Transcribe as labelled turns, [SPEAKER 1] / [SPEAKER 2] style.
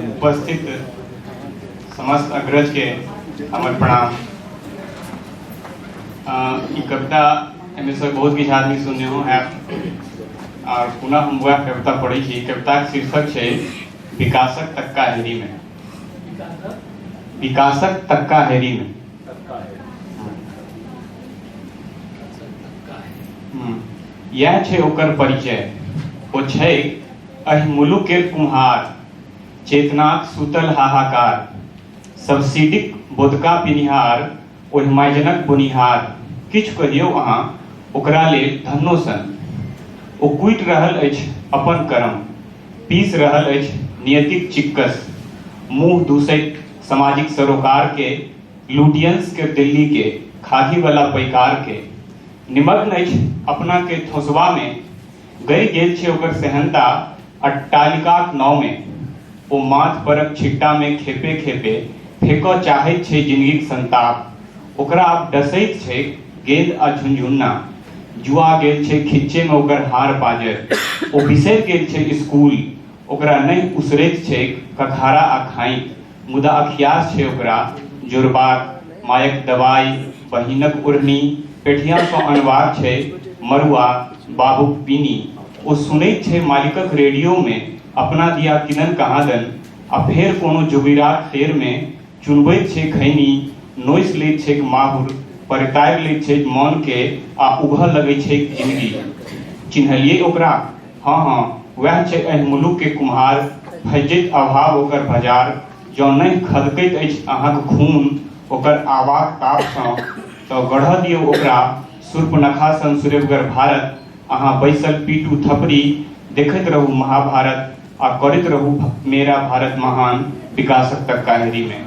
[SPEAKER 1] उपस्थित समस्त अग्रज के हमर प्रणाम। ई कविता एहिमे से बहुत किछु आदमी सुनने हो हैब और पुनः हम वएह कविता पढ़ै छी। कविताक शीर्षक छै विकासक तक्का हेरी में। विकासक तक्का हेरी में। इएह छै ओकर परिचय। ओ छै एहि मुलुक के कुम्हार, चेतनाक सुतल हाहाकार, सब्सिडीक बोदका पिनिहार, ओहि माइजनक बोनिहार। किछु कहियौ अहाँ ओकरा लेल धन्नो सन। ओ कुटि रहल अछि अपन करम, पीस रहल अछि नियतिक चिक्कस, मुँह दूसैत सामाजिक सरोकार के, लुटियंस के, दिल्ली के खादी वाला पैकार के। निमग्न अछि अपना के थोसबा में, गड़ि गेल छै ओकर सेहन्ता अट्टालिकाक नाव में। ओ माथ परक छिट्टा में खेपे खेपे फेकऽ चाहैत छै जिनगीक संताप। ओकरा आब डसैत छैक गेंद आ झुनझुन्ना। जुआ गेल छै खिच्चे में ओकर हाड़ पाजर। ओ बिसरि गेल छै स्कूल। ओकरा नहि उसरैत छैक ककहारा आ खाइक। मुदा अखियास छै ओकरा जोड़बाक मायक दवाइ, बहिनक ओढ़नी, पेठियासँ अनबाक छै मड़ुआ, बाबूक पीनी। ओ सुनैत छै मालिकक रेडियोमे अपना दिया किदन कहाँदन आ फेर कोनो जोगिराक टेरमे चुनबैत छै खैनी, नोसि लैत छैक माहुर, परतारि लैत छैक मोनके आ उघऽ लगैत छैक जिनगी। चिन्हलियै ओकरा? हँ हँ, वएह छै एहि मुलुक के कुम्हार, फज्जैत अभाव ओकर बजार। जँ नहि खदकैत अछि अहाँक खून ओकर आवाक तापसँ तँ गढ़ऽ दियौ ओकरा शूर्पणखा सन सुरेबगर भारत। अहाँ बैसल पीटू थपड़ी, देखैत रहू महाभारत आ करैत रहू मेरा भारत महान विकासक तक्काहेरीमे।